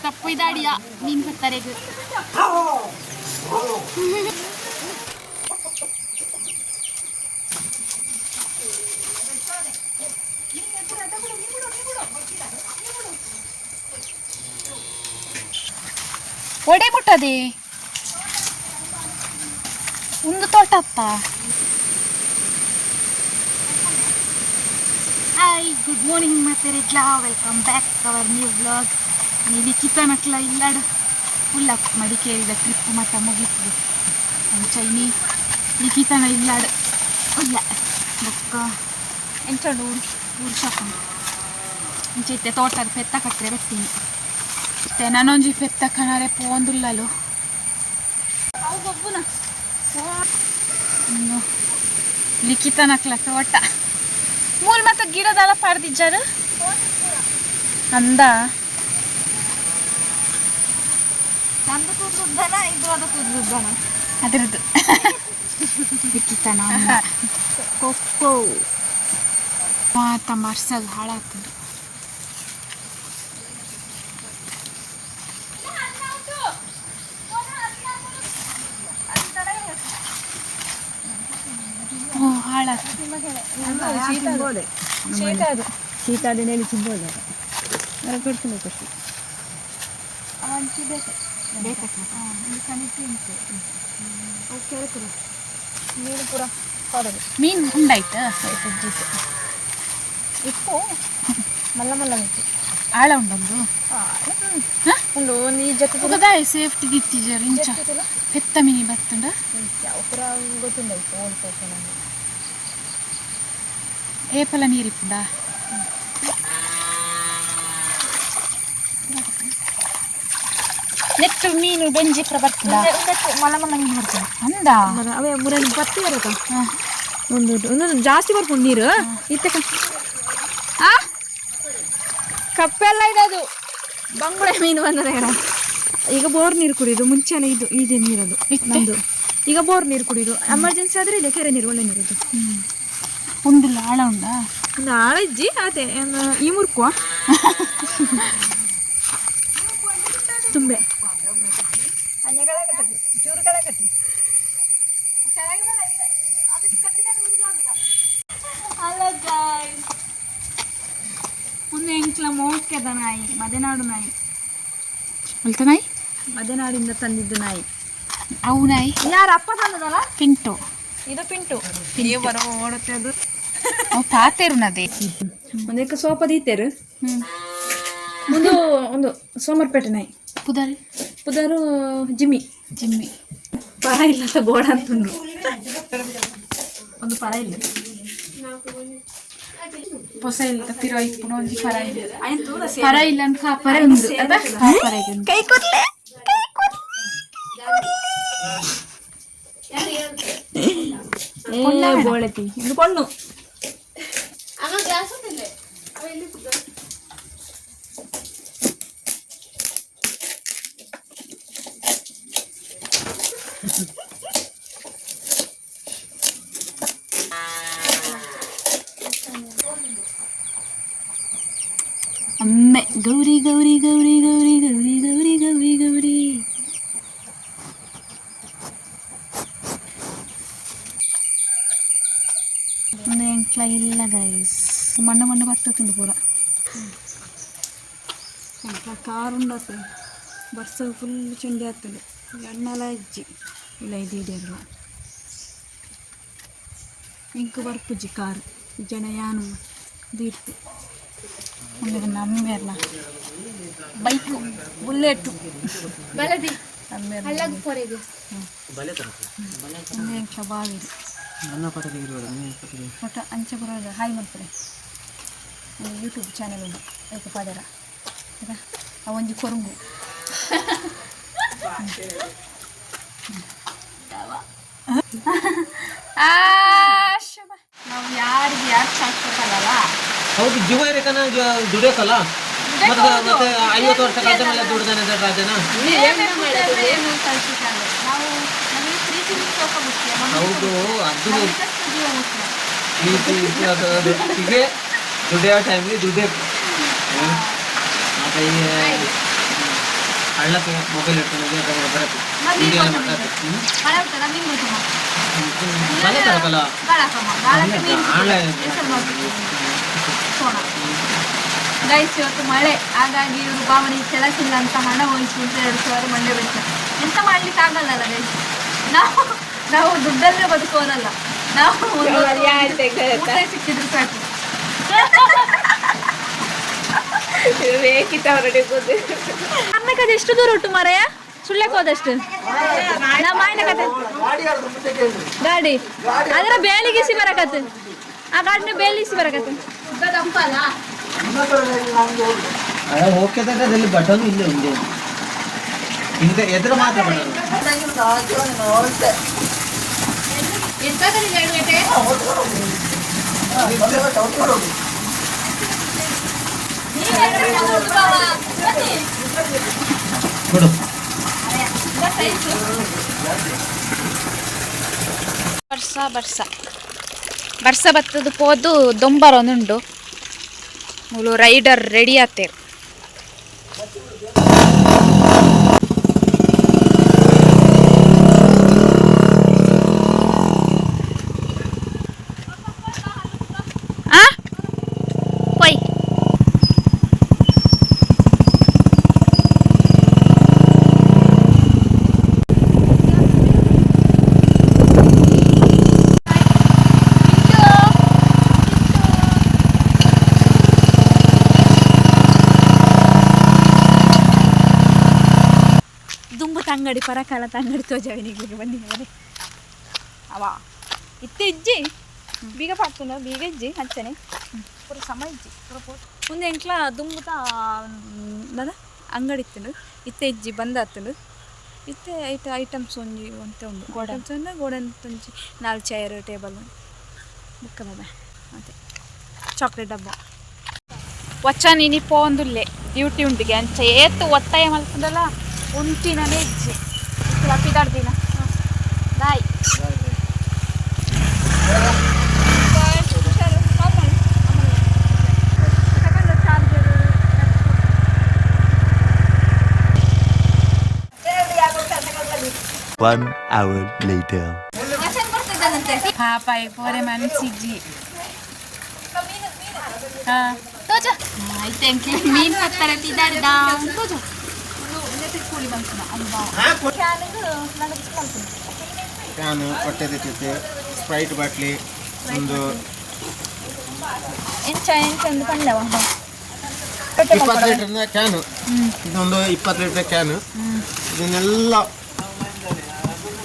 ತಪ್ಪು ಇದಾಡಿಯ ಮೀನ್ ಪತ್ತರೆಗ್. ಒಡೆ ಮುಟ್ಟದೆ ಒಂದು ತೋಟ ಅತ್ತ. ಹಾಯ್, ಗುಡ್ ಮಾರ್ನಿಂಗ್ ಮಾತೆರೆಗ್ಲಾ. Welcome back our new vlog. ಲಿಖಿತನಕ್ಲ ಇಲ್ಲಾಡು ಫುಲ್ ಮಡಿಕೇರಿದ ಟ್ರಿಪ್ ಮತ್ತ ಮುಗೀತು. ಅಂಚ ಇನಿ ಲಿಖಿತನ ಇಲ್ಲಾಡು ಉಲ್ಲ. ಬೊಕ್ಕ ಎಂಚ ಊರು ಊರು ಶಾಪುಂಡು. ಇಂಚ ಇತ್ತೆ ತೋಟದ ಪೆತ್ತ ಕಟ್ಟರೆ ಬತ್ತೀನಿ. ಇತ್ತೆ ನನೊಂಜಿ ಪೆತ್ತ ಕಣರೆ ಪೋಂದುಲ್ಲಲು. ಅವು ಗೊಬ್ಬುನ. ಇನ್ನು ಲಿಖಿತನಕ್ಲ ತೋಟ ಮೂಲ್ ಮತ್ತ ಗಿಡದಲ್ಲ ಪಾಡ್ದಿಜ್ಜಾರು ಅಂದ. ನಂದು ಕೂದಲುದ್ದನ ಇದು, ಅದು ಕೂದಲುದ್ದನ. ಅದರದ್ದು ಲಿಖಿತನ ಅಮ್ಮ. ಕೊಕ್ಕೋ. ಮಾತ ಮರ್ಸಲ್ ಹಾಳಾಗ್ತದೆ. ಓ, ಹಾಳಾಗ್ತದೆ. ಶೀತ ಅದು. ಶೀತ ದಿನೇಲಿ ಚಿಂಬೋದೆ ಕೊಡ್ತೀನಿ ಖುಷಿ. ಮೀನು ಪೂರ ಕೊಡದು. ಮೀನ್ ಉಂಡಾಯ್ತಾ? ಇಪ್ಪು ಮಲ್ಲ ಮಲ್ಲ ಮಿಕ್ಕಿ. ಆಳ ಉಂಡೊಂದು. ಉಂಡು ಒಂದು ಈ ಜಕ್ಕ. ಉಗದಾಯ ಸೇಫ್ಟಿ ದಿತ್ತಿಜರ್ ಇಂಚ ಪೆತ್ತ ಮಿನಿ ಬತ್ತುಂಡ. ಯಾವ ಪೂರ ಗೊತ್ತುಂಡ ಇತ್ತು ಓಲ್ಡ್ ನಂಗೆ. ಏಪಲ ನೀರಿಪ್ಪುಂಡ. ನೆಟ್ಟು ಮೀನು ಬೆಂಜಿ ಪೂರ ಬರ್ತದ. ಮಲ್ಲ ಮಲ್ಲ ಮೀನು ಬರ್ತದೆ. ಅಂದ. ಅವೇ ಮುರನ್ ಬತ್ತಿ ಬರುತ್ತಾ. ಒಂದು ಒಂದೊಂದು ಜಾಸ್ತಿ ಬರ್ಕೊಂಡು ನೀರು ಇತ್ತೆ. ಆ? ಕಪ್ಪೆಲ್ಲ ಇದೆ. ಅದು ಬಂಗುಡೆ ಮೀನು ಬಂದದ. ಈಗ ಬೋರ್ ನೀರು ಕುಡಿಯೋದು. ಮುಂಚೆಲ್ಲ ಇದು ಇದೆ ನೀರದು. ಇತ್ತೆ? ನಮ್ದು ಈಗ ಬೋರ್ ನೀರು ಕುಡಿಯೋದು. ಎಮರ್ಜೆನ್ಸಿ ಆದ್ರೆ ಇದೆ ಕೆರೆ ನೀರು, ಒಳ್ಳೆ ನೀರು ಇದು. ಉಂಡುಲ್ಲ, ಆಳ ಉಂಡಾ? ಒಂದು ಆಳಜ್ಜಿ ಅದೇ ಏನು ಈ ಮುರ್ಕುವ ತುಂಬೆ. Hello guys. ಒಂದು ಎಂಕ್ಲ ಮೋಕೆದ ನಾಯಿ, ಮದೆನಾಡು ನಾಯಿ. ಅಲ್ತ ನಾಯಿ. ಮದೆನಾಡಿಂದ ತಂದಿದ್ದು ನಾಯಿ. ಅವು ನಾಯಿ. ಯಾರ ಅಪ್ಪ ತಂದದಲ್ಲ. ಪಿಂಟು. ಇದು ಪಿಂಟು ಓಡುತ್ತೆ ಅದು. ಅವು ಪಾತೆರುನದೇ. ಒಂದಕ್ಕೆ ಸೋಪ ದೀತೇರು. ಒಂದು ಒಂದು ಸೋಮರ್ಪೇಟೆ ನಾಯಿ. ಪುದರ್? ಪುದರು ಜಿಮ್ಮಿ. ಜಿಮ್ಮಿ. ಪರ ಇಲ್ಲ ಅಂತ ಬೋಡ ಅಂತುಂಡು. ಒಂದು ಪರ ಇಲ್ಲ. ಪೊಸ ಇಲ್ಲ ಪಿರೋ ಇಪ್ಪುನ ಒಂಜಿ ಪರ ಇಲ್ಲ. ಪರ ಇಲ್ಲ ಅಂತ ಕಾಪರೆ ಉಂಡು ಅದ ಕಾಪರೆ. ಕೈ ಕೊಡ್ಲೆ. ಬೋಳತಿ ಇದು ಪಣ್ಣು. ಅಮ್ಮೆ ಗೌರಿ ಗೌರಿ ಗೌರಿ ಗೌರಿ ಗೌರಿ ಗೌರಿ ಗೌರಿ ಗೌರಿ. ಒಂದು ಎಂಕ್ಲ ಇಲ್ಲ ಗೈಸ್. ಮಣ್ಣು ಮಣ್ಣು ಬರ್ತದೆ ಪೂರ. ಎಂಕ್ಲ ಕಾರ್ ಉಂಡತ್ತೆ. ಬರ್ಸ ಫುಲ್ ಚಂಡಿ ಆಗ್ತದೆ. ಎಣ್ಣೆಲ ಇಜ್ಜಿ ಇಲ್ಲ ಇದು ಹಿಡಿಯಲ್ಲ. ಇಂಕ್ ಬರ್ಪುಜಿ ಕಾರ್ ಜನ ಯಾನು ದೀರ್ತಿ. ಒಂದು ನಮ್ಮೆರ್ನ ಬೈಕು. ಬುಲ್ಲೆಟ್ಟು. ಬಲದಿ ಅಲ್ಲಾಗ ಪೊರೆಗೆ. ಒಂದು ಎಂಕ್ಲ ಬಾವಿ. ನನ್ನ ಪಟ ತೆಗಿರೋದು. ಒಟ್ಟ ಅಂಚೆ ಬರೋದು. ಹಾಯ್ ಮಾಡ್ತಾರೆ. ಯೂಟ್ಯೂಬ್ ಚಾನೆಲ್ ಉಂಟು ಐತೆ ಪಾದರ. ಆಯ್ತಾ? ಆ ಒಂಜಿ ಕೊರುಂಗು. ಆ ಶುಭ. ನಾವು ಯಾರಿಗೆ ಯಾರು ಸಾಕ್ಬೇಕಲ್ಲ. ಹೌದು, ಜೀವ ಇರಕನ ದುಡಿಯೋಕಲ್ಲ. ಮತ್ತೆ ಮತ್ತೆ 50 ವರ್ಷ ಕಳೆದ ಮೇಲೆ ದುಡ್ದಾನೆ ರಾಜನ. ನಾವು ನಮಗೆ ಪ್ರೀತಿ ವಿಶ್ವಾಸ ಮುಖ್ಯ. ಹೌದು, ಅದು ನಮಗೆ ಜೀವ ಮುಖ್ಯ. ಪ್ರೀತಿ ವಿಶ್ವಾಸ ಹೀಗೆ ದುಡಿಯೋ ಟೈಮ್ಲಿ ದುಡಿಯೋ. ಮತ್ತೆ ಈ ಹಳ್ಳಕ್ಕೆ ಮೊಬೈಲ್ ಇಟ್ಕೊಂಡು ಬರತ್ತೆ. ಮಳೆ ಉಂಟಲ್ಲ, ಮೀನು ಗೊತ್ತಮ್ಮ. ಬಲತ್ತಲ್ಲ. ಗಾಳಕಮ್ಮ, ಗಾಳಕ್ಕೆ ಮೀನು. ಆಳೆ. ಸೋಣ ಗೈಸ್, ಇವತ್ತು ಮಳೆ, ಹಾಗಾಗಿ ಇವರು ಭಾವನಿಗೆ ಕೆಲಸಿಲ್ಲ ಅಂತ ಹಣ ಹೋಯಿತು ಅಂತ 2000 ಮಂಡೆ ವೆಚ್ಚ. ಎಂತ ಮಾಡ್ಲಿಕ್ಕೆ ಆಗಲ್ಲಲ್ಲ ಗೈಸ್. ನಾವು ನಾವು ದುಡ್ಡಲ್ಲೇ ಬದುಕೋರಲ್ಲ. ನಾವು ಒಂದು ಹೊತ್ತು ಊಟ ಸಿಕ್ಕಿದ್ರು ಸಾಕು. ಅನ್ನ ಕತೆ ಎಷ್ಟು ದೂರ ಉಂಟು ಮಾರಾಯ? ಸುಳ್ಯಕ್ಕೆ ಹೋದಷ್ಟು ನಾ ಮಾಯನ ಕತೆ ಗಾಡಿ ಅದರ ಬೇಲಿಗಿಸಿ ಬರಕತ್ತೆ. ಆ ಗಾಡಿನ ಬೇಲಿಸಿ ಬರಕತ್ತೆ. ಹೋಗ್ತದೆ, ಬಟನ್ ಇಲ್ಲ ಒಂದೇ ಹಿಂದೆ ಎದುರು ಮಾತ್ರ ಬಟನ್. ಬಿಡು. ವರ್ಷ ವರ್ಷ ಬರ್ಸ ಬತ್ತದ ಪೋದು ದೊಂಬರೊಂದುಂಡು. ಮೂಲು ರೈಡರ್ ರೆಡಿ ಆತೇರು. ಆ ಪೊಯ್. ದುಂಬು ತಂಗಡಿ ಪರಕಾಲ ತಂಗಡಿ ತೋಜಾವಿನಿಗೆ ಬಂದಿದ್ದಾರೆ. ಅವ ಇತ್ತೆ ಇಜ್ಜಿ ಬೀಗ ಪಾಡ್ತುಂಡ, ಬೀಗ ಇಜ್ಜಿ, ಅಂಚನೆ ಪೂರ ಸಮ ಇಜ್ಜಿ ಪೂರ. ಮುಂದೆ ಎಂಕ್ಲ ದುಂಬುತ ದಾದ ಅಂಗಡಿ ಇತ್ತುಂಡು, ಇತ್ತೆ ಇಜ್ಜಿ, ಬಂದ್ ಆತುಂಡು. ಇತ್ತೆ ಐತ ಐಟಮ್ಸ್ ಒಂಜಿ ಒಂತೆ ಉಂಡು. ಐಟಮ್ಸ್ ಅಂದ್ರೆ ಗೋಡನ್ ಒಂಜಿ ನಾಲ್ ಚೇರ್ ಟೇಬಲ್ ಬುಕ್ಕ ದಾದ ಅದೇ ಚಾಕ್ಲೇಟ್ ಡಬ್ಬ. ವಚನ ಇನಿ ಪೋಂದುಲ್ಲೆ, ಡ್ಯೂಟಿ ಉಂಡಿಗೆ. ಅಂಚ ಏತ್ ಒತ್ತಾಯ ಮಲ್ಪುಂಡಲ ಉಂಟಿನನೇ ಇಜ್ಜಿ. ಪಿದಾಡ್ದಿನ. ಬಾಯ್. One hour later. ಪಾಪ ಪೋರೆ ಮನ್ಸಿಜ್ಜಿ. ತೋಜ ಆಯ್ತು, ಮೀನು ಹತ್ತರ ಪಿದಾಡ್ದ ತೋಜ. ಫ್ಯಾನು ಹೊಟ್ಟೆ ತೆತ್ತೈತೆ, ಸ್ಪ್ರೈಟ್ ಬಾಟ್ಲಿ ಒಂದು. ಎಂಚ ಎಂಚ ಒಂದು ಪಂಡವ. 20 ಲೀಟರ್ನ can ಇದೊಂದು, 20 ಲೀಟರ್ can. ಇದನ್ನೆಲ್ಲ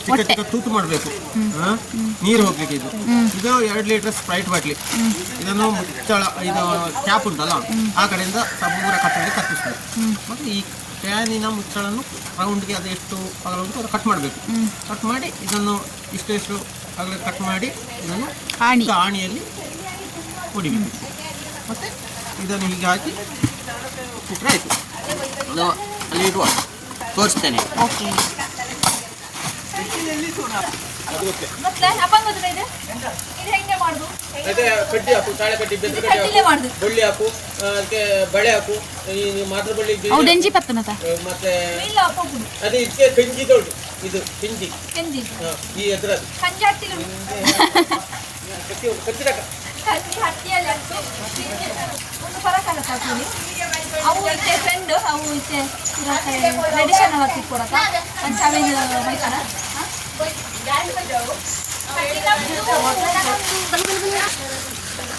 ಚಿಕ್ಕ ಚಿಕ್ಕ ತೂತು ಮಾಡಬೇಕು, ನೀರು ಹೋಗ್ಲಿಕ್ಕೆ. ಇದು ಇದು 2 ಲೀಟರ್ ಸ್ಪ್ರೈಟ್ ಬಾಟ್ಲಿ. ಇದನ್ನು ಮುಚ್ಚಳ, ಇದು ಕ್ಯಾಪ್ ಉಂಟಲ್ಲ, ಆ ಕಡೆಯಿಂದ ಪೂರ ಕಟ್ ಮಾಡಿ ಕತ್ತಿಸ್ಬೇಕು. ಮತ್ತೆ ಈ ಕ್ಯಾನಿನ ಮುಚ್ಚಳನ್ನು ರೌಂಡ್ಗೆ ಅದು ಎಷ್ಟು ಅಗಲ ಉಂಟು ಅದು ಕಟ್ ಮಾಡಬೇಕು. ಕಟ್ ಮಾಡಿ ಇದನ್ನು ಇಷ್ಟು ಎಷ್ಟು ಅಗಲ ಕಟ್ ಮಾಡಿ ಇದನ್ನು ಆಣಿ. ಆಣಿಯಲ್ಲಿ ಹೊಡಿಬೇಕು. ಮತ್ತೆ ಇದನ್ನು ಹೀಗೆ ಹಾಕಿ ಇಟ್ಟರೆ ಆಯಿತು. ಅದು ಅಲ್ಲಿ ಇಡುವ, ತೋರಿಸ್ತೇನೆ. ಓಕೆ. ಮತ್ತೆ ಅಪ್ಪಂಗ್ ಗೊತ್ತಿದೆ ಇದು. ಇದು ಹೆಂಗೆ ಮಾಡುದು? ಅದೇ ಕಡ್ಡಿ ಹಾಕು, ತಾಳೆ ಕಡ್ಡಿ, ಬೆಲ್ಲ ಕಡ್ಡಿ. ಕಡ್ಡಿಲೇ ಮಾಡುದು. ಬಳ್ಳಿ ಹಾಕು, ಅದಕ್ಕೆ ಬಳೆ ಹಾಕು, ಈ ಮಾತ್ರ ಬಳ್ಳಿ. ಹೌದೆಂಜಿ ಪತ್ತನತ. ಮತ್ತೆ ಇಲ್ಲ, ಅಪ್ಪ. ಅದೇ ಇದಕ್ಕೆ ಕಂಜಿ ದೊಡ್ಡ, ಇದು ಕಂಜಿ. ಕೆಂಜಿ. ಈ ಎದುರದು. ಕಂಜಿ ಹಟ್ಟಿಲು. ಕತ್ತಿ ಉಂಟು, ಕತ್ತಿ ತಕ. ಕಂಜಿ ಹಟ್ಟಿಯಲ್ಲಿ ಉಂಟು. ಒಂದು ಪರಕಾಲ ಸಾಕುಲಿ. ಅವು ಇತ್ತೆ ಫ್ರೆಂಡ್, ಅವು ಇತ್ತೆ ಟ್ರೆಡಿಷನಲ್ ಹತ್ತಿ ಕೊಡಕ ಅಂಚ ಅವೇನು ಬೈತಾನ.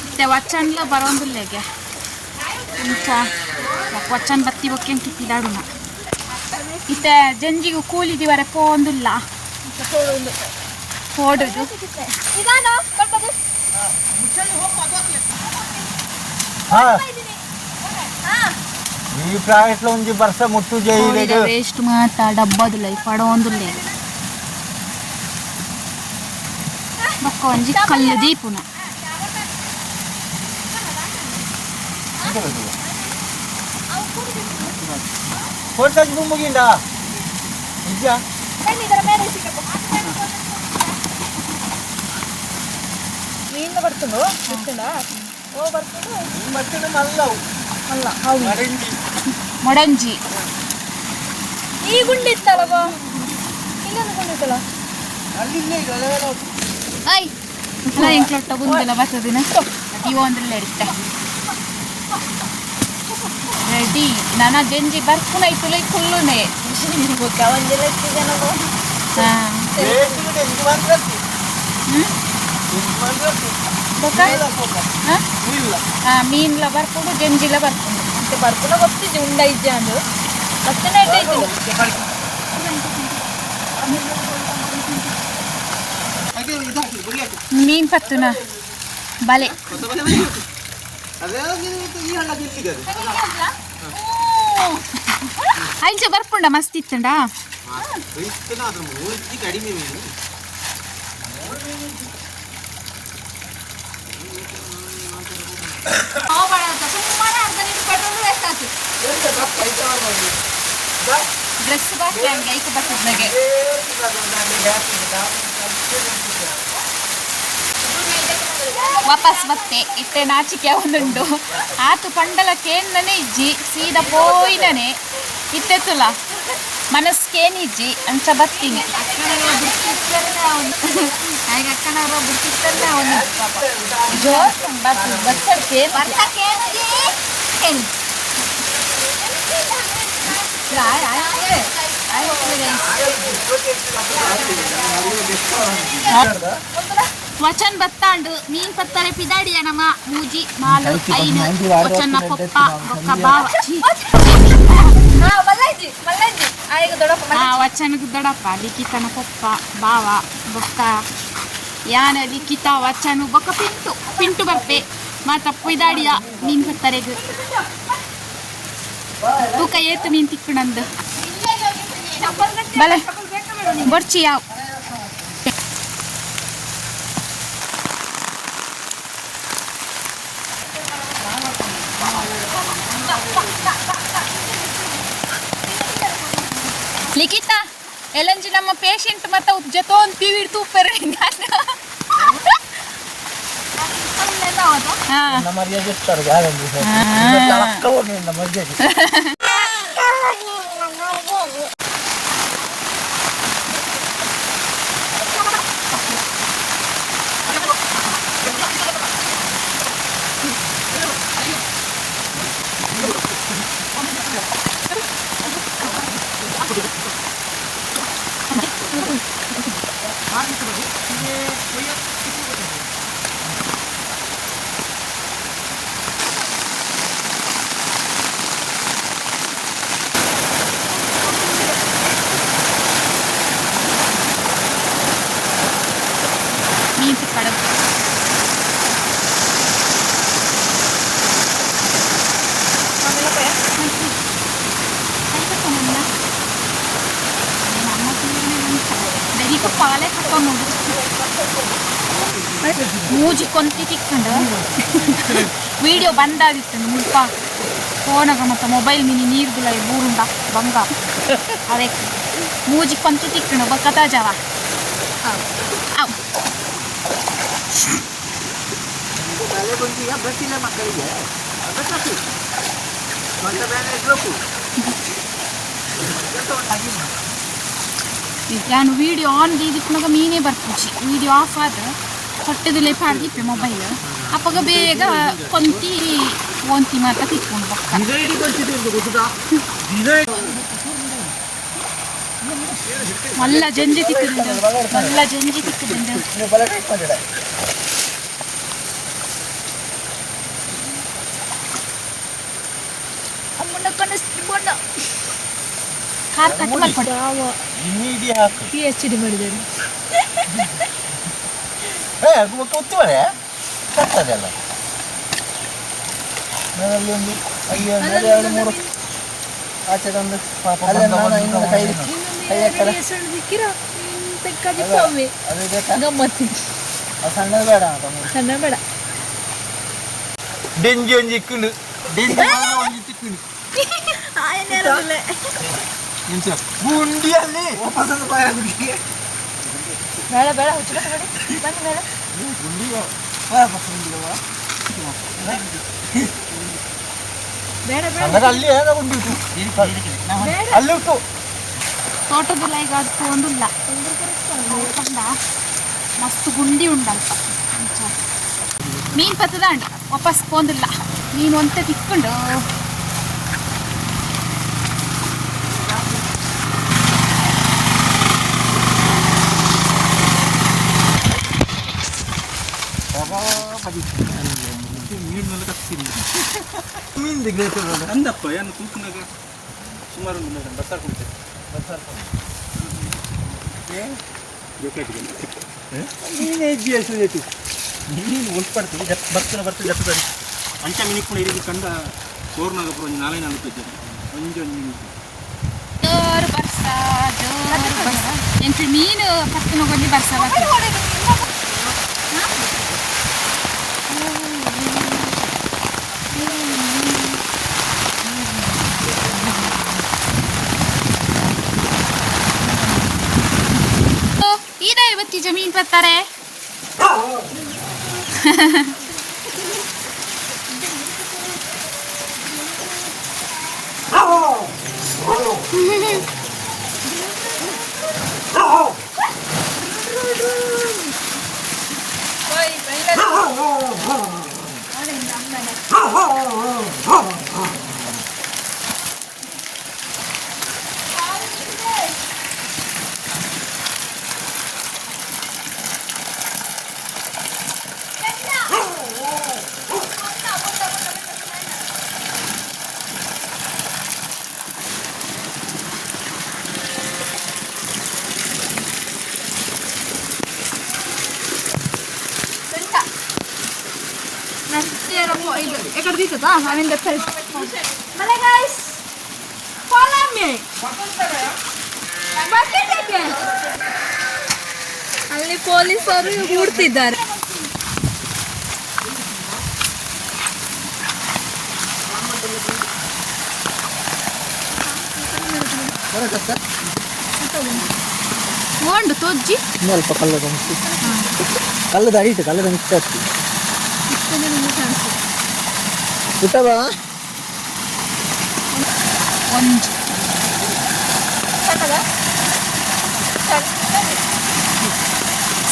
ಮತ್ತೆ ವಚನ್ಲ ಬರೋಂದುಲ್ಲೆಗೆ ಅಂಚ ವಚನ್ ಬತ್ತಿ ಬೊಕ್ಕೆ ಕಿತ್ತಿದಾಡುನ. ಇತ್ತೆ ಜಂಜಿಗು ಕೂಲಿ ದಿವರೆ ಪೋಂದುಲ್ಲ ಪೋಡುದು. ನಿಧಾನ ಬರ್ತದೆ. ಈ ಪ್ರಾಯಟ್ಲ ಒಂಜಿ ಬರ್ಸ ಮುಟ್ಟು. ವೇಸ್ಟ್ ಮಾತ ಡಬ್ಬದುಲ್ಲ ಪಡೋಂದುಲ್ಲೆ. ಬೊಕ್ಕ ಒಂಜಿ ಕಲ್ಲು ದೀಪುನ. ಮುಗಿಂಡ ನಿಜ. ಇದರ ಮೇಲೆ ಸಿಕ್ಕಪ್ಪ. ಮೀನು ಬರ್ತುಂಡು ಬರ್ತುಂಡ ಓ ಬರ್ತುಂಡು. ಮತ್ತೆ ಮಲ್ಲವು. ಅಲ್ಲ. ಮರಂಜಿ. ಮೊಡಂಜಿ. ಈ ಗುಂಡಿ ಇತ್ತಲ್ಲವ, ಇಲ್ಲೊಂದು ಗುಂಡಿ ಇತ್ತಲ್ಲ. I ಎಂಕ್ಲೊಟ್ಟ ಗುಂದೆಲ್ಲ ಬರ್ತದಿನ ಇವ ಅಂದ್ರೆ ಎಡಿತ ರೆಡಿ. ನನ್ನ ಜಂಜಿ ಬರ್ಪುನೈತುಲ ಕುಲ್ಲುನೆ. ಮೀನ್ಲ ಬರ್ಪುಂಡು, ಜಂಜಿಲ ಬರ್ಪುಂಡು. ಮತ್ತೆ ಬರ್ಪುನ ಗೊತ್ತಿದ್ದೆ ಉಂಡ ಇಜ್ಜೆ ಅಂದು ಮತ್ತೆ ನೈಟ್ ಆಯ್ತು. ಮೀನ್ ಪತ್ತುನ ಬಲೆ. ಅಂಚೆ ಬರ್ಪುಂಡ ಮಸ್ತ್ ಇತ್ತುಂಡ. ಡ್ರೆಸ್ ಬಾಕಿ ಹಂಗೆ ಐಕು ಬರ್ತದ. ವಾಪಸ್ ಬತ್ತೆ ಇತ್ತೆ ನಾಚಿಕೆ ಒಂದುಂಡು. ಆತು ಪಂಡಲ ಕೇಂದನೆ ಇಜ್ಜಿ, ಸೀದಾ ಪೋಯಿನನೆ ಇತ್ತೆತ್ತುಲ ಮನಸ್ಕೇನಿಜ್ಜಿ ಅಂಚ ಬತ್ತೀನಿ. ವಚನ್ ಬತ್ತಾಂಡು ಮೀನ್ ಪತ್ತರೆ ಪಿದಾಡಿಯ ನಮ್ಮ ಮೂಜಿ ನಾಲು ಐನು ವಚನ ಪಪ್ಪ ಬೊಕ್ಕ ಬಾವ. ವಚನಕ್ಕೆ ದೊಡಪ್ಪ ಲಿಖಿತನ ಪಪ್ಪ ಬಾವ ಬೊಕ್ಕ ಯಾನ ಲಿಖಿತ ವಚನ ಬೊಕ್ಕ ಪಿಂಟು ಪಿಂಟು ಬರ್ಪೆ ಮಾತ ಪಿದಾಡಿಯ ಮೀನ್ ಪತ್ತರೆಗ್ ತೂಕ ಏತು ಮೀನ್ ತಿಕ್ಕುಣಂದು ಬಲೆ ಬೊರ್ಚಿ ಯಾವ. ಲಿಖಿತ ಎಲ್ಲಂಜಿ ನಮ್ಮ ಪೇಷಂಟ್ ಮತ್ತೆ ಜೊತೆ ಪಿವಿಡ್ ತೂಪೆರೆ. ಮೀನು ಕಡಬು ಪಾಲೆ ಕಟ್ಟೊಂದು ಮೂಜಿ ಕೊಂತಿ ತಿಕ್ಕಂಡು ವಿಡಿಯೋ ಬಂದಾದಿತ್ತು ಮುಲ್ಪ ಫೋನಾಗ ಮತ್ತು ಮೊಬೈಲ್ ಮಿನಿ ನೀರು ಗುಲ ಬೂರುಂಡ ಬಂಗ ಅದೇ ಮೂಜಿ ಕೊಂತಿ ತಿಕ್ಕಂಡು ಬಕ್ಕತಾ ಜಾವ. ನಾನು ವಿಡಿಯೋ ಆನ್ ದೀದಿಪ್ಪನಾಗ ಮೀನೇ ಬರ್ಪುಜಿ, ವಿಡಿಯೋ ಆಫ್ ಆದ್ರೆ ಹೊಟ್ಟೆದಲ್ಲೇ ಪಾಡ್ದಿಪ್ಪೆ ಮೊಬೈಲ್ ಅಪ್ಪಗ ಬೇಗ ಕೊಂತಿ ಓಂತಿ ಮಾತ ತಿಕ್ಕೊಂಡು ಬಕ್ಕ. ಮಲ್ಲ ಜಂಜಿ ತಿಕ್ಕದಿಂದ ಮಲ್ಲ ಜಂಜಿ ತಿಕ್ಕದಿಂದ. ಕಾರ್ ಕಟ್ ಮಾಡ್ಕೊಡಿ. PhD ಮಾಡಿದ್ದಾರೆ. ಸಣ್ಣ ಬೇಡ. ಡೆಂಜಿ ಒಂಜಿ ಇಕ್ಕುಂಡು ಡೆಂಜಿ ಒಂಜಿ ತಿಕ್ಕುಂಡು ಗುಂಡಿಯಲ್ಲಿ ಬೇಡ ಬೇಡ ಹುಚ್ಚು ಬನ್ನಿ ಬೇಡ. ಬೇಡ ಬೇಡ ಅಲ್ಲಿ ಗುಂಡಿ ಇಟ್ಟು ಅಲ್ಲಿ ಇಟ್ಟು. ತೋಟದಲ್ಲ ಈಗ ಅದು ಒಂದುಲ್ಲ ಪಂಡ ಮಸ್ತ್ ಗುಂಡಿ ಉಂಡಲ್ಪ ಅಂಚ ಮೀನು ಪತ್ತದ ಉಂಡು ವಾಪಸ್ ಪೋಂದಿಲ್ಲ ಮೀನು ಒಂತೆ ತಿಕ್ಕೊಂಡು. ಅಂದಪ್ಪ ಏನು ತೂಕನಾಗ ಸುಮಾರು ಒಂದು ಮೇಡಮ್ ಬರ್ಸಾರ್ ಕುಡಿತಾರೆ. ನೀನು ಒಲ್ಪಡ್ತೀವಿ ಬರ್ತನ ಬರ್ತದೆ ಜಪ್ಪು ಅಂಚ ಮಿನಿಕ್ ಇರಿಗೆ ಕಂಡ ಸೋರ್ನಾಗ ಪೂರ ಒಂಜಿ ನಾಲ್ಕು ನಾಲ್ಕು ಇದ್ದಾರೆ ಒಂಜಿ ಒಂಜಿ ಮಿನಿಟ್. ಜೋರು ಬರ್ಸ, ಜೋರು ಬರ್ಸ. ಎಂಕ್ಲು ಮೀನು ಪತ್ತನ ಗೊಂಜಿ ಬರ್ಸ. ಈದ ಇವತ್ತಿ ಜಮೀನ್ ಪತ್ತಾರೆ. ಮಲೆ guys, follow me. Bucket ಯಾಕೆ? ಅಲ್ಲಿ ಪೊಲೀಸರು ಹೂಡ್ತಿದ್ದಾರೆ. ಓಂಡು ತೋಜ್ಜಿ. ಅಲ್ಪ ಕಲ್ಲದ ಕಲ್ಲದ ಅಡಿಟು ಕಲ್ಲದ ಮಿಕ್ಸ್ ಆಗ್ತದೆ. ಪುಟ್ಟ ಬಾ. ಒಂಜಿ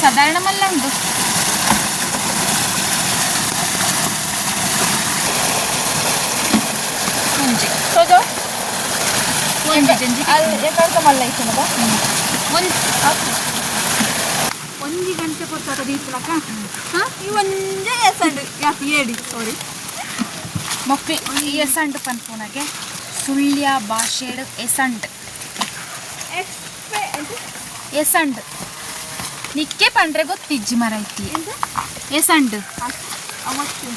ಸಾಧಾರಣ ಮಲ್ಲ ಉಂಡು. ಒಂಜಿ ಒಂಜಿ ಜಂಜಿ. ಅಲ್ಲಿ ಎಕಡ್ಕ ಮಲ್ಲ ಐತನದ. ಒಂಜಿ ಒಂಜಿ ಗಂಟೆ ಕೊಡ್ತಾರೆ ದೀಪಲಕ್ಕ. ಈ ಒಂಜೇ ಎಸಂಡು ಯಾಕೆ ಏಡಿ ಸಾರಿ. ಮೊಕ್ಲಿ ಎಸಂಡು ಪನ್ಪುನಗೆ ಸುಳ್ಯ ಭಾಷೆಡ್ ಎಸಂಡ್ ಎಸಂಡ್ ನಿಕ್ಕೆ ಪಂಡ್ರೆ ಗೊತ್ತಿಜ್ಜಿ ಮರೈತಿ ಎಸಂಡ್. ಅವತ್ತು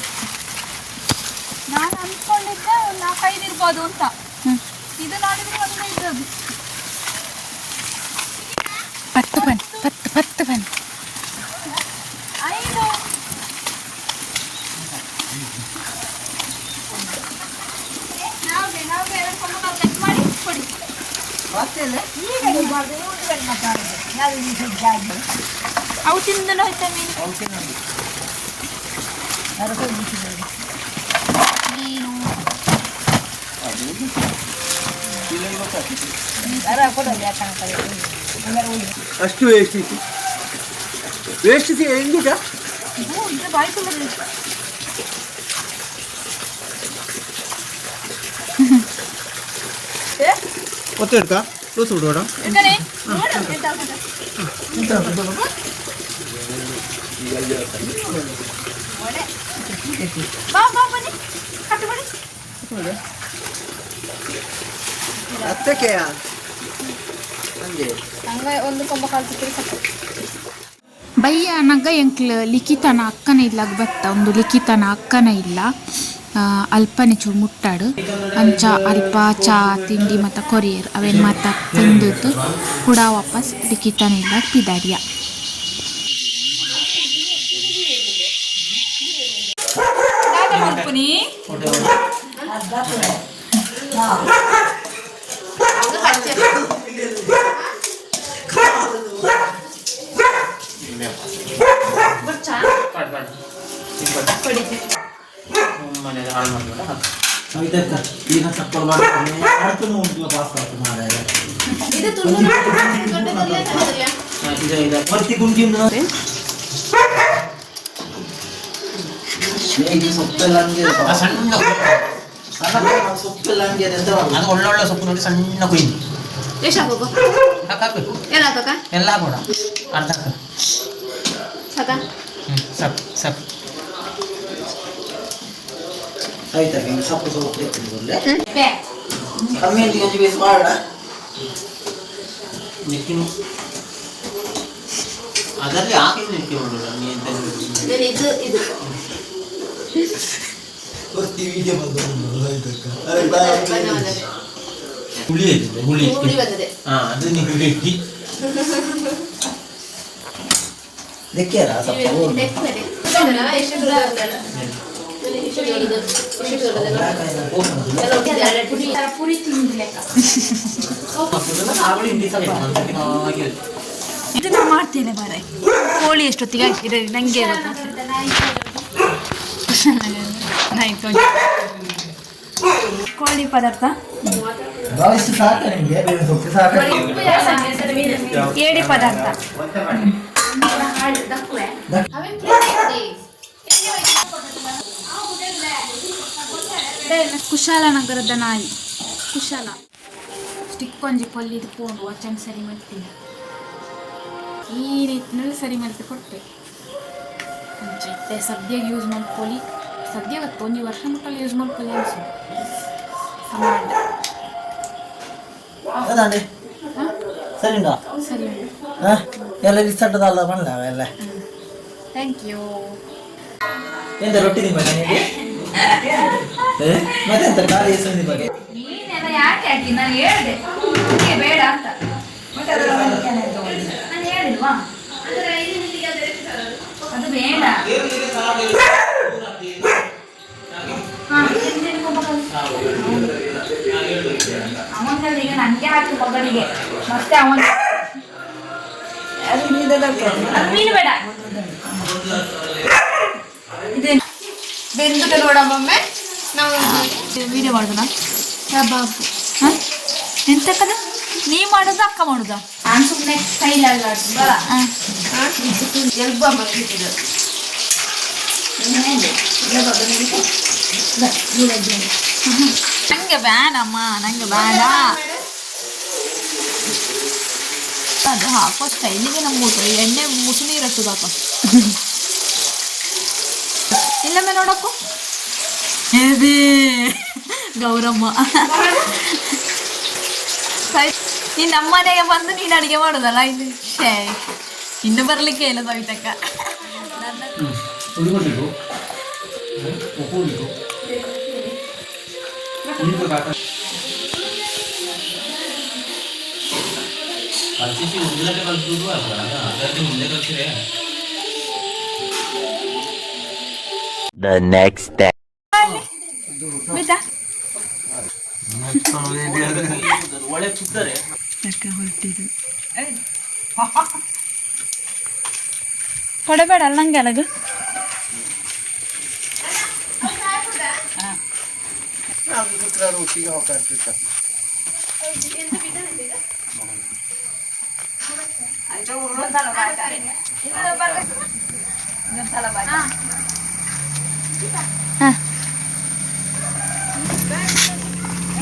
ನಾನು ಅನ್ಕೊಂಡಿದ್ದೆ ಒಂದು ನಾಲ್ಕೈದು ಇರ್ಬೋದು ಅಂತ. ಇದು ನೋಡಿದ್ರೆ ಒಂದೇ ಇದ್ದದ್ದು. ಪತ್ತು ಬನ್ ಪತ್ತು ಪತ್ತು ಬನ್. ಐದು. ನಾವೇ ನಾವೇ ಎರಡು ಕೊಂಡು ನಾವು ಕಟ್ ಮಾಡಿ ಕೊಡಿ. ಅವು ತಿಂದನು ಹೋಯ್ತಾ ಮೀನು. ಮೀನು. ಅಷ್ಟು ವೇಸ್ಟ್ ಇತ್ತು, ವೇಸ್ಟ್ ಹೆಂಗುಟ. ಇದು ಬಾಯಿ ತುಂಬ. ಒತ್ತೆ ಹಿಡ್ಕ ತೋರ್ಸು ಬಿಡು ಮೇಡಮ್. ಯಾಕಂದ್ರೆ ನೋಡು ಎಂತ ಆಗ್ತದೆ. ಬಾ ಬಾ ಬನ್ನಿ ಕಟ್ಟು ಬನ್ನಿ. ಹತ್ತಕ್ಕೆ ಹಂಗೆ. ಹಂಗೆ ಒಂದು ಕೊಂಬ ಕಾಲು ಸಿಕ್ಕರೆ ಸಾಕು. ಬಯ್ಯ ಅನಗ ಎಂಕ್ಲ ಲಿಖಿತನ ಅಕ್ಕನ ಇಲ್ಲಾಗ ಬತ್ತ ಒಂದು ಲಿಖಿತನ ಅಕ್ಕನ ಇಲ್ಲ. ಅಲ್ಪನೆ ಚೂರು ಮುಟ್ಟಾಡು ಅಂಚ ಅಲ್ಪ ಚಾ ತಿಂಡಿ ಮತ್ತು ಕೊರಿಯರ್ ಅವೇನು ಮಾತ ತಿಂದಿದ್ದು ಕೂಡ ವಾಪಸ್ ಲಿಖಿತನ ಇಲ್ಲ ಪಿದಾಡಿಯ. ಮಲ್ಪುನಿ. ಮನೇಲಿ ಹಾಳು ಮಾಡ್ಬೇಡ. ಸಣ್ಣ ಅದು ಒಳ್ಳೊಳ್ಳೆ ಸೊಪ್ಪು ನೋಡಿ, ಸಣ್ಣ ಕುಯ್ದು. ಎಷ್ಟು ಹಾಕೋಕು? ಹಾಕು. ಎಲ್ಲ ಹಾಕಕ್ಕ? ಎಲ್ಲ ಹಾಕೋಣ, ಅರ್ಧ ಹಾಕು. ಸಾಕಾ? ಹ್ಞೂ, ಸಾಕು ಸಾಕು. ಸೊಪ್ಪು ಸೊಪ್ಪು ಕಮ್ಮಿ ಒಂಜಿ ಪೀಸ್ ಮಾಡೋಣ. ನೆಕ್ಕಿನ ಅದರಲ್ಲಿ ಹಾಕಿ ನೆಕ್ಕಿ ಮಾಡೋಣ, ನೀ ಎಂತ? ಇದು ಇದು. ಹುಳಿ ಆಯ್ತದೆ, ಹುಳಿ. ಹುಳಿ ಬಂದಿದೆ. ಹಾ, ಅದು ನೀವು ಹಿಡಿ. ದೆಕ್ಕಿಯಲ್ಲ ಸೊಪ್ಪು. ಎಷ್ಟು ದೊಡ್ಡದು, ಎಷ್ಟು ದೊಡ್ಡದು, ಎಷ್ಟು ದೊಡ್ಡದು? ಪುರಿ ತಿಂದ ಲೆಕ್ಕ. ಇದು ನಾ ಮಾಡ್ತೇನೆ ಮಾರಾಯ. ಕೋಳಿ ಎಷ್ಟೊತ್ತಿಗೆ ಹಾಕಿದ್ರೆ ನಂಗೆ ಗೊತ್ತಾಗ್ತದೆ. ನಾಯಿ ಕೋಳಿ. ಕೋಳಿ ಪದಾರ್ಥ. ಇಷ್ಟು ಸಾಕ ನಿಮಗೆ? ಬೇವಿನ ಸೊಪ್ಪು ಸಾಕ? ಏಡಿ ಪದಾರ್ಥ. ಕುಶಾಲನಗರದ ನಾಯಿ ಕುಶಾಲ. ಸ್ಟಿಕ್ ಒಂಜಿ ಪೊಲ್ಲಿದು ಪೋಂಡು ವಚನ ಸರಿ ಮಾಡ್ತೀನಿ. ಈ ರೀತಿನಲ್ಲಿ ಸರಿ ಮಾಡ್ತೆ ಕೊಡ್ತೆ. ಅಂಚ ಇತ್ತೆ ಸದ್ಯಕ್ಕೆ ಯೂಸ್ ಮಾಡ್ಕೊಳ್ಳಿ. ಸದ್ಯಕ್ಕೆ ಒಂಜಿ ವರ್ಷ ಮುಟ್ಟಲ್ಲಿ ಯೂಸ್ ಮಾಡ್ಕೊಳ್ಳಿ ಅನ್ಸು ಸಮಾಡ. ಅದಾಂಡೆ ಸರಿ ಉಂಟಾ? ಸರಿ. ಹಾ, ಎಲ್ಲ ರಿಸಲ್ಟ್ ಅಲ್ಲ ಬಂದ ಎಲ್ಲ. Thank you. ಎಂತ ರೊಟ್ಟಿ ನಿಮ್ಮ ಮನೆಗೆ? ಮತ್ತೆಂತ ಖಾಲಿ ಹೆಸರು ನಿಮಗೆ? ನೀನೆಲ್ಲ ಯಾಕೆ ಹಾಕಿ? ನಾನು ಹೇಳ್ದೆ ನಿಮಗೆ ಬೇಡ ಅಂತ. ನಾನು ಹೇಳಿಲ್ವಾ ಅದು ಬೇಡ? ಅವನಲ್ಲಿ ಈಗ ನನಗೆ ಹಾಕಿ ಮಗನಿಗೆ ಮತ್ತೆ ಅವನ ಅದು ಮೀನು ಬೇಡ. ಇದು ಬೆಂದುಟ ನೋಡಮ್ಮೊಮ್ಮೆ ನಾವು. ವಿಡಿಯೋ ಮಾಡುದಾ? ಕಬಾಬ್. ಹಾಂ, ಎಂತಕ್ಕದ? ನೀ ಮಾಡುದಾ, ಅಕ್ಕ ಮಾಡುದಾ? ನಾನು ಸುಮ್ಮನೆ ಸ್ಟೈಲ್ ಅಲ್ಲ. ಎಲ್ಬ ಮಲಗಿದ್ದು. ನಂಗೆ ಬೇಡಮ್ಮ, ನಂಗೆ ಬೇಡ. ಅದು ಹಾಕೋ ಸ್ಟೈಲಿಗೆ ನಮ್ಗೆ ಊಟ ಎಣ್ಣೆ ಮುಸು ನೀರು ಹಚ್ಚೋದು ಹಾಕೋ. ಇಲ್ಲಮ್ಮೆ ನೋಡಕ್ಕು. ಏ ಗೌರಮ್ಮ, ಸರಿ, ನೀನು ನಮ್ಮ ಮನೆಗೆ ಬಂದು ನೀನು ಅಡಿಗೆ ಮಾಡೋದಲ್ಲ ಇದು? ಶೇ, ಇನ್ನು ಬರ್ಲಿಕ್ಕೆ ಇಲ್ಲ ಸವಿತಕ್ಕ. ಹುಡುಗರು ಉಪ್ಪು. ಕಲ್ಸಿಸಿ ಉದ್ದಿನಕ್ಕೆ ಕಲ್ಸುದು ಅಲ್ಲ, ಅದರಲ್ಲಿ ಮುಂದೆ ಕಲ್ಸಿರೆ. The next day. ಬಿದ್ದಾ? ಒಳ್ಳೆ ಸುತ್ತಾರೆ. ಹೊರಟಿದ್ದು ಕೊಡಬೇಡ ಅಲ್ಲ ನಂಗೆ ಅಲಗ.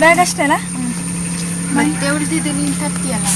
ಬ್ಯಾಗ್ ಅಷ್ಟೇನಾ? ಮತ್ತೆ ಉಳಿದಿದ್ದು ನೀನು ತರ್ತೀಯಲ್ಲ.